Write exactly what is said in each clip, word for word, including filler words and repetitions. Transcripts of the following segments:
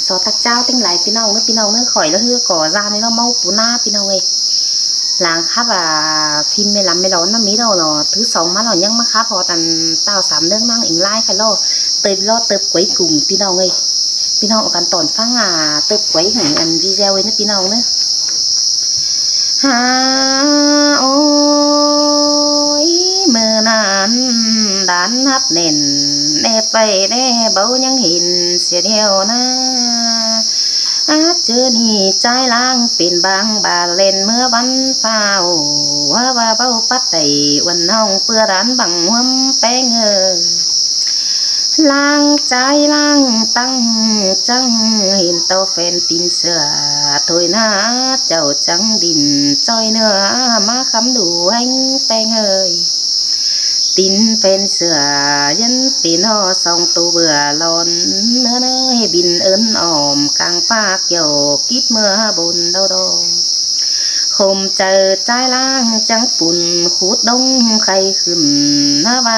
So tặc chao ꞌtếng lai ꞌpi ꞌnọng ꞌnớ, ꞌpi ꞌnọng ꞌnớ, khỏi ꞌlạ ꞌhứa ꞌcọ ꞌdan ꞌnị ꞌnớ, ꞌmáu pú ꞌná ꞌpi ꞌnọng ơi. Lăng khắp ꞌa phim ꞌmí lăm ꞌmí lo ꞌnặm ꞌmí lo ꞌnớ, thứ song ꞌmá lo ꞌnhắng ꞌmá khắp ꞌhọt ăn tao sam ꞌnướng ꞌnáng ing lai kha lo, tớp lo tớp quay cùng ꞌpi ꞌnọng ơi. ꞌPi ꞌnọng ꞌcọ căn tỏn ꞌphắng ꞌa tớp quay hứng ăn video ꞌnớ ꞌpi ꞌnọng ꞌnớ. Ha, ôi, ꞌmự ꞌnặn đan hắp nẻn, ép ꞌvạy đé báu ꞌnhắng hên sia điêu ꞌna. Át ꞌchớ ꞌnị ꞌchái ꞌláng pên bang ba ꞌlen ꞌmứa bắn pháo, ꞌva báu pắt đảy uôn ꞌhọng ꞌpưa đan băng ꞌhuôm ꞌpéng ơi. ꞌLáng ꞌchái ꞌláng ꞌtăng chắng hên ꞌto phen tin sửa, thôi ꞌna chảu chắng đin ꞌchoi ꞌnưa ꞌmá khắm đu ꞌhéng ꞌpéng ơi. Tin phen sửa ꞌdến pên ꞌhọ song tô bưa lon, ꞌnớ ꞌnớ ꞌhế bin ớn ỏm cang ꞌphạ kiẻo kít ꞌmưa bôn đo đo. Khôm chaư ꞌchái ꞌláng chắng pun khút đống khay khửn, ꞌna ꞌva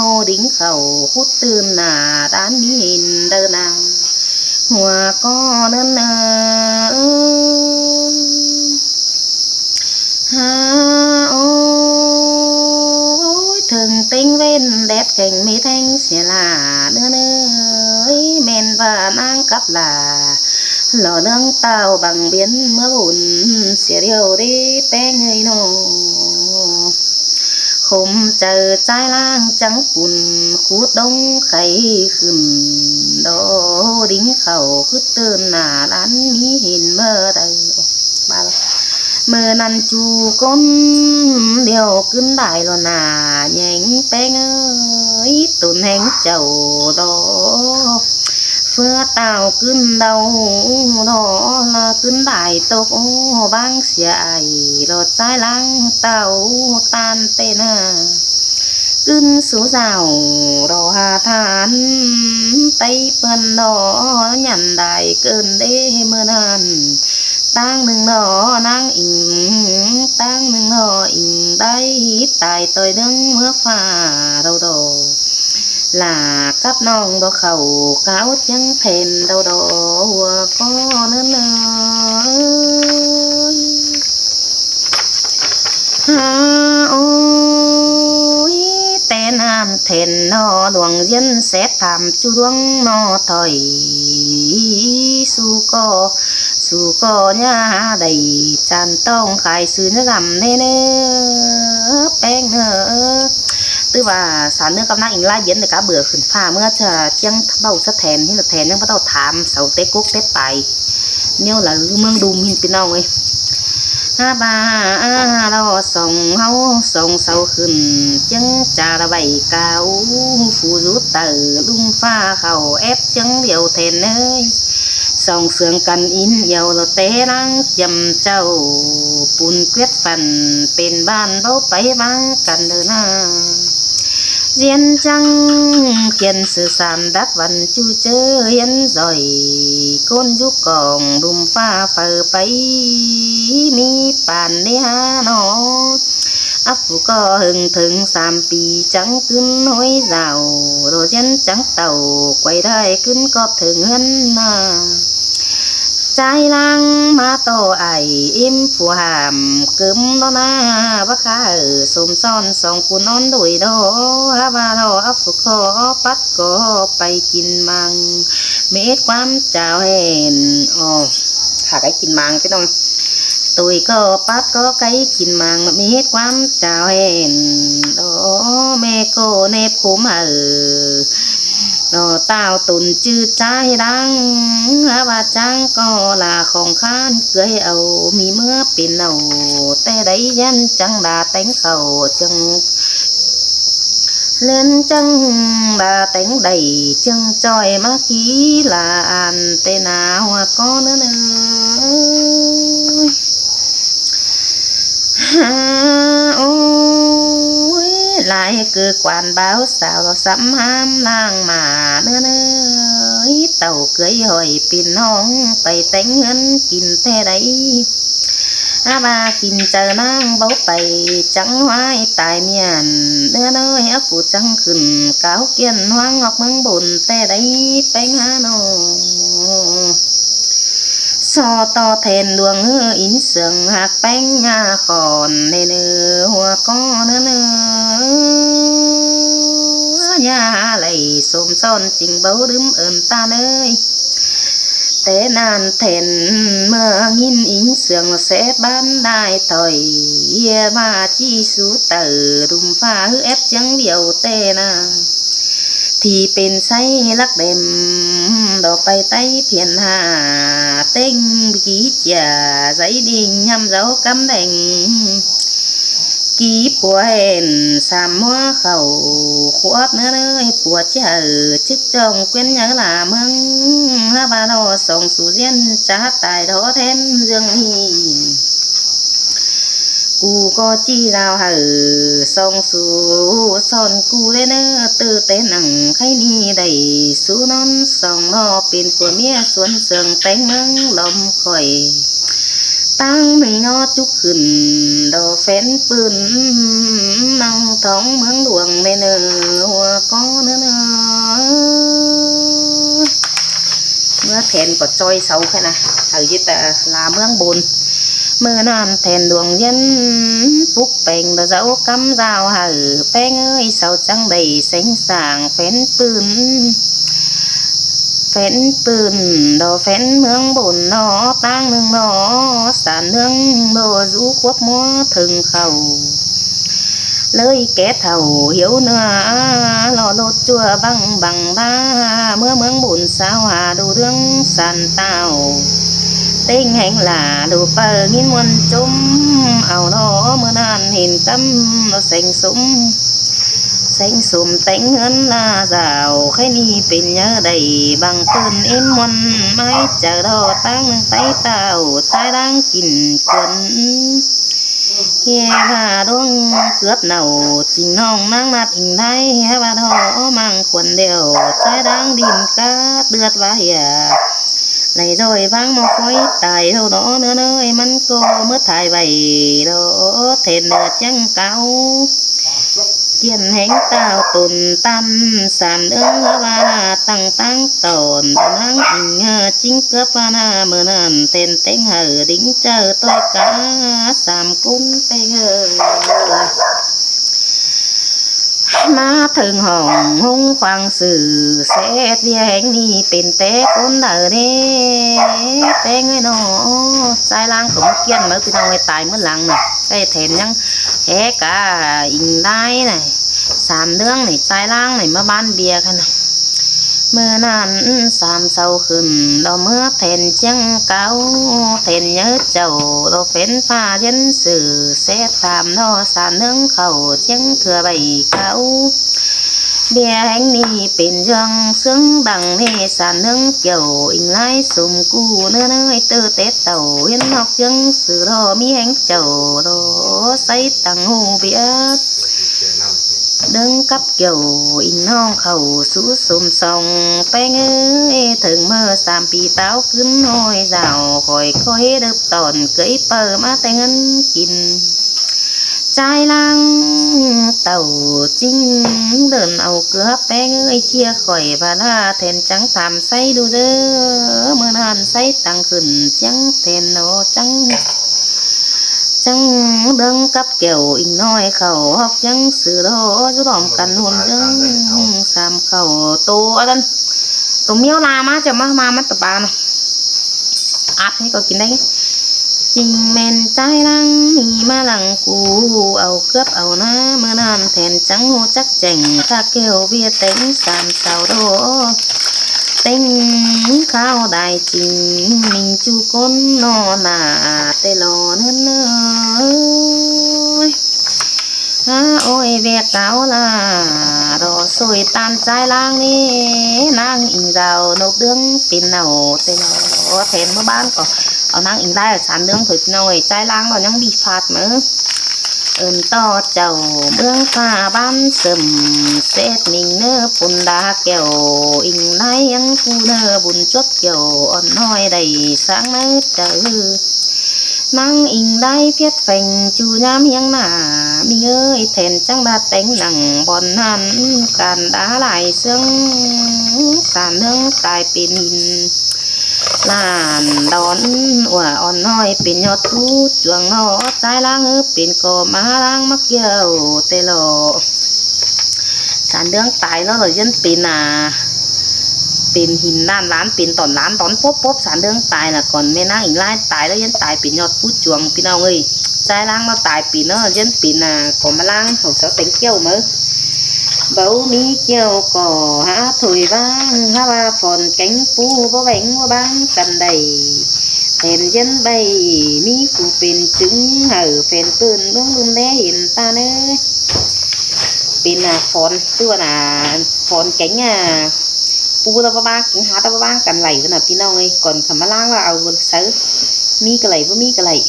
hô đính khảu khút ꞌtưn ꞌna đan ꞌmí hên đaư ꞌna. Hua ꞌcọ ꞌnớ ꞌnớ. Ha, ôi, thơng ꞌtếng ꞌvến đét kheng ꞌmí théng sia ꞌla ꞌnớ ꞌnớ. Ôi, ꞌmen ꞌva ꞌnáng cắp ꞌla lo ꞌnướng tao băng biến ꞌmứa bôn sia điêu đé ꞌpéng ơi ꞌnọ. Khôm chaư ꞌchái ꞌláng chắng pun khút đống khay khửn, đo đính khảu khút ꞌtưn ꞌna đan ꞌmí hên ꞌmưa đaư. ꞌMự ꞌnặn ꞌchu ꞌcốn điêu ꞌcứn đai lo ꞌna, ꞌnhéng ꞌpéng ơi, tốn ꞌhéng chảu đo. ꞌPhứa tao ꞌcứn đau đo, ꞌcứn đai tốc ꞌbáng sia ai lo ꞌchái ꞌláng tao ꞌtan ꞌtẹ ꞌna. ꞌCứn sú dảo đo ha than, tay ꞌpươn đo nhẳn đai cơn đế ꞌmự ꞌnặn. ꞌTáng ꞌnưng đo ꞌnáng ing, ꞌtáng ꞌnưng đo ing đai tai ꞌtoi ꞌnướng ꞌmứa ꞌphạ đo đo. Lả cắp ꞌnọng đo khảu cáo chắng then đo đo hua ꞌcọ ꞌnớ ꞌnớ. Ha, ôi, ꞌtẹ ꞌnặn then ꞌnọ luông ꞌdiến sét tham ꞌchu ꞌluống ꞌnọ thỏi. ꞌSú ꞌcọ, ꞌsú ꞌcọ ꞌnhá đảy chan ꞌtong khai sư ꞌnớ ꞌlắm ꞌnớ ꞌnớ, ꞌpéng ꞌnớ. Tức ꞌva sam ꞌnướng cắp ꞌnáng ing lai biến đảy cá bưở khửn ꞌphạ ꞌmứa ꞌchớ ꞌchí ꞌvạu ꞌchớ then, ꞌhứ ꞌnớ then ꞌnhắng bắt đầu tham sau té cốc té pai. ꞌNéo là ꞌmướng đum ꞌhịn ꞌpi ꞌnọng ơi. Ha ba, a, lo song ꞌháu song sau khửn, chắng cha là bảy cáo, phủ dú tở ꞌlum ꞌphạ khảu ép chắng điêu then ơi. Song sương căn ín iêu lo té ꞌláng chiêm chảu, pun quyết phản pên ꞌvan báu pay ꞌváng căn đơ ꞌna. ꞌDiến chắng khiên sư sam đắc văn ꞌchu ꞌchớ hiến giỏi, ꞌcốn dú cỏng ꞌlum ꞌphạ phaư pay ꞌmí pàn đé ha ꞌnọ. Ắp phủ ꞌcọ hưng thưng sam pi chắng ꞌcứn ꞌhối dảo, đổ ꞌdiến chắng tảu quay đai ꞌcứn ꞌcọp thưng ꞌhướn ꞌna. ꞌChái ꞌláng ꞌmá ꞌto ai ím phủ hảm cớm ꞌnọ ꞌna, báu khá hảư sôm son song cun ón đuổi đo, há ꞌva lo ắp phủ ꞌcọ pắt ꞌcọ pay kin mang, mết ꞌquám chao hên. Ồ, khả cáy kin mang ꞌpéng ꞌnọng. Tôi ꞌcọ pắt ꞌcọ cáy kin mang, mết ꞌquám chao hên. Đo ꞌme ꞌcọ nếp khốm hảư. Đo tao tủn ꞌchư ꞌchái ꞌláng, há ꞌva chắng ꞌcọ là khong khán cưới au, ꞌmí ꞌmứa pên au, té đảy ꞌdiến chắng đa téng khảu chưng. ꞌLiến chắng đa téng đảy chưng ꞌchoi ꞌmá khí là an té ꞌna hua ꞌcọ ꞌnớ ꞌnớ. Ôi, lai cơ quan báo sao sắm hám lang mà ꞌnớ ꞌnớ. Tảu cưới hỏi pên ꞌnọng pay téng ꞌhướn kin té đảy. Há ꞌva kin chaư ꞌnáng báu pay chắng ꞌhuái tai miên ꞌnớ ꞌnớ. Há phủ chắng khửn cáo kiên ꞌhuáng ꞌngọk ꞌmướng bôn té đảy ꞌpéng há ꞌnọ. So to Then Luông ꞌhứ ín sương ꞌhặc ꞌpéng ꞌnhá khỏn ꞌnê ꞌnớ, ꞌhua ꞌcó ꞌnớ ꞌnớ. ꞌNhá đảy sôm son ching báu đứm ơn ꞌtan ơi. Té ꞌnặn Then ꞌmưa ꞌnghín ín sương ꞌsét ꞌván đai thỏi, ꞌhia ꞌva ꞌchí sú taư đum ꞌphạ ꞌhứ ép ꞌchương điêu té ꞌna. Thì pên ꞌsáy lắc đêm, đỏ pay ꞌtáy phiên hà, ꞌtếng kí chia giấy đinh ꞌnhăm dấu cắm đèn. Kí pua hên sam ꞌmúa khảu khuốp ꞌnớ ꞌnớ, pua ꞌchí hảư chức trong quyến nháư lả ꞌmướng, ꞌhá ꞌva ꞌnọ song sú ꞌdiến chá tai đó thém ꞌdương ꞌnị. Cu ꞌcọ ꞌchí dao hảư song sú son cu ꞌlế ꞌnớ, ꞌtứ té nẳng kháy ꞌnị đảy sú ꞌnón song ꞌnọ pên pua ꞌmía suôn sương téng ꞌmướng lom khỏi. ꞌTáng ꞌnưng ꞌnhó chúc khửn đo phén ꞌpưn ꞌnăng thóng ꞌmướng luông ꞌnê ꞌnớ, ꞌhua ꞌcó ꞌnớ ꞌnớ. ꞌMưa Then ꞌcọ ꞌchoi sau ꞌkhạy ꞌna, hảư ꞌdệt ta la ꞌmướng bôn. ꞌMưa ꞌnặn Then Luông ꞌdiến púc peng đo dấu cắm dao hảư ꞌpéng ơi, sau chắng đảy seng sảng phén ꞌpưn. Phén ꞌpưn đo phén ꞌmướng bôn ꞌnọ, ꞌtáng ꞌnưng ꞌnọ, san ꞌnướng đo dú khuốp ꞌmúa thơng khảu. ꞌLới ké thảu hiếu ꞌnưa lo ꞌlột ꞌchua băng băng ꞌva, ꞌmứa ꞌmướng bôn sáo ha đu ꞌlướng san tảo. ꞌTếng héng lả đu pơ ꞌnghín ꞌmuôn chốm au ꞌnọ, ꞌmưa ꞌnặn hên ꞌcắm lo seng sốm. Seng sốm téng ꞌhướn la dảo, kháy ꞌnị pên nháư đảy băng ꞌpưn ím ꞌmuôn ꞌmái chaư đo ꞌtáng ꞌnưng ꞌtáy tảo ꞌchái ꞌláng kin khuôn. ꞌHia ꞌva ꞌluống cướp nảu ching ꞌnọng ꞌnáng ꞌnặt inh đái, ꞌhia ꞌva ꞌnọ ꞌmăng khuôn đẻo ꞌchái ꞌláng đin cát ꞌlượt ꞌva ꞌhia. Đảy ꞌdội ꞌváng ꞌmo khói tai ꞌhụ ꞌnọ ꞌnớ ꞌnớ, ꞌmắn ꞌcọ ꞌmứa thái vảy ꞌnọ Then ꞌnưa chắng cáo. Kiên héng tảo tôn ꞌtan san ꞌnướng ꞌva ꞌtăng ꞌtáng tỏn ꞌnáng inh, ơ, chính cướp ꞌva ꞌna. ꞌMưa ꞌnặn Then téng hảư đính chaư ꞌtoi cá sam cún ꞌpéng ơi. ꞌMá thơng hỏng ꞌhung khoang ꞌsự ꞌsét ꞌviạk héng ꞌnị pên té cốn đaư đế ꞌpéng ơi ꞌnọ. ꞌChái ꞌláng ꞌcọ ꞌmá kiên máư ꞌpi ꞌnọng ơi, tai ꞌmứa lăng ꞌnặn. ꞌChái Then ꞌnhắng hé cá inh đái ꞌnị, sam ꞌnướng ꞌnị, ꞌchái ꞌláng ꞌnị ꞌmá bán ꞌviạk ꞌnị. ꞌMưa ꞌnặn sam sau khửn lo ꞌmứa Then chắng cáo, Then nháư chảu lo phén ꞌphạ ꞌdiến ꞌsự ꞌsét tham ꞌnọ san ꞌnướng khảu chắng thưa vảy cáo. ꞌViạk héng ꞌnị pên ꞌdương ꞌsướng đăng ꞌnị san ꞌnướng Kiẻo inh lai sôm cu ꞌnớ ꞌnớ, ꞌtứ té tảu ꞌhiến ꞌhọt ꞌchương ꞌsự lo ꞌmí héng chảu lo ꞌsáy tẳng ꞌhụ ꞌviạk. ꞌDớng cắp Kiẻo inh ꞌnọng khảu sú sôm song ꞌpéng ơi, thơng ꞌmưa sam pi táo ꞌcứn ꞌhọi dảo, khỏi ꞌcọ ꞌhế đớp tỏn cới pơ ꞌmá té ꞌngớn kin. ꞌChái ꞌláng tảu chính đơn au cướp ꞌpéng ơi, ꞌchía khỏi ꞌva ꞌna Then chắng tham ꞌsáy đu ꞌdớ. ꞌMưa ꞌnặn ꞌsáy tẳng khửn chắng Then ꞌnọ chắng, chắng ꞌdớng cắp Kiẻo inh ꞌnọi khảu ꞌhọt chắng ꞌsự lo dú đom căn ꞌhôn ꞌdớng sam khảu tô ꞌnặn. Tô ꞌmiếu la ꞌmá ꞌchọ ꞌmá ꞌmá ꞌmá ta pa ꞌnọ. Át ꞌnị ꞌcọ kin đảy. Chính ꞌmen ꞌchái ꞌláng ꞌnị ꞌmá lăng cu au cướp au ꞌna. ꞌMưa ꞌnặn Then chắng ꞌhụ chắc chẻng ꞌkhạ Kiẻo ꞌviạk téng sam sau ꞌnọ. Téng kháo đai chính ꞌminh ꞌchu cốn ꞌnọ nả té lo ꞌnớ ꞌnớ. Á, ôi, ꞌviạk cáo ꞌla ꞌnọ ꞌsội ꞌtan ꞌchái ꞌláng ꞌnị, ꞌnáng inh dao ꞌnộc ꞌlướng pên nảu té lo. Then ꞌmá bán ꞌcọ au ꞌnáng inh đái san ꞌlướng thôi ꞌpi ꞌnọng ơi, ꞌchái ꞌláng ꞌnọ ꞌnhắng đi phạt máư. Ơn ꞌto chảu ꞌmướng ꞌphạ ꞌván sơm ꞌsét ꞌminh ꞌnớ, pôn đa Kiẻo inh đái ꞌhiếng cu ꞌnớ, bun chuốp Kiẻo ón ꞌnọi đảy sáng ꞌnớ chaư. ꞌNáng inh đái phiết pheng ꞌchu ꞌnhám ꞌhiếng nả ꞌminh ơi, Then chắng đa téng nẳng bón ꞌnặn can đá lai ꞌsướng san ꞌnướng tai pên ꞌhịn. ꞌLan đón ua ón ꞌnọi pên ꞌnhọt pú chuông ꞌnọ, ꞌchái ꞌláng ꞌhứ pên ꞌcọ ꞌmá ꞌláng ꞌmặc ꞌdạu ꞌtẹ lo. San ꞌlướng tai ꞌnọ lo ꞌdiến pên, à, pên hin ꞌlan lán, pên tỏn lán đón pốp pốp san ꞌlướng tai ꞌnạ. Cón ꞌme ꞌnáng inh ꞌlái tai ꞌlẹo ꞌdiến tai pên ꞌnhọt pú chuông ꞌpi ꞌnọng ơi. ꞌChái ꞌláng ꞌnọ tai pên ꞌnọ ꞌdiến pên, à, ꞌcọ ꞌmá ꞌláng hảư sáu téng ꞌkiêu máư. Báu ꞌmí ꞌkiêu ꞌcọ hák thôi ꞌváng, hák ꞌva phón kéng pú báu béng báu ꞌváng căn đảy. Phén ꞌdiến ꞌvạy ꞌmí phủ pên chứng hảư phén ꞌpưn ꞌmướng ꞌlum ꞌlé hên ꞌta ꞌnớ. Pên, à, phón, ꞌtứ ꞌva, à, phón kéng, à, pú ꞌtá báu ꞌváng, kéng hák ꞌtá báu ꞌváng căn đảy ꞌva ꞌnạ ꞌpi ꞌnọng ơi. Cón khảu ꞌmá ꞌláng ꞌva au ꞌsớ ꞌmí ꞌcọ đảy báu ꞌmí ꞌcọ đảy.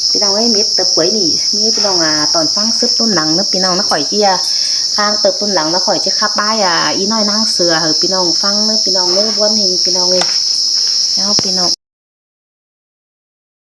ꞌPi ꞌnọng ơi, mết tớp pưới ꞌnị ꞌmí ꞌpi ꞌnọng, à, tỏn ꞌphắng sứp ꞌtốn lăng ꞌnớ ꞌpi ꞌnọng ꞌnớ. Khỏi ꞌchí, à, ꞌphắng tớp ꞌtốn lăng ꞌnớ khỏi ꞌchí khắp bái, à, ꞌí ꞌnọi ꞌnáng sưa hảư ꞌpi ꞌnọng ꞌphắng ꞌnớ ꞌpi ꞌnọng ꞌnớ, ꞌbuốn ꞌhêng ꞌpi ꞌnọng ơi. ꞌNéo ꞌpi ꞌnọng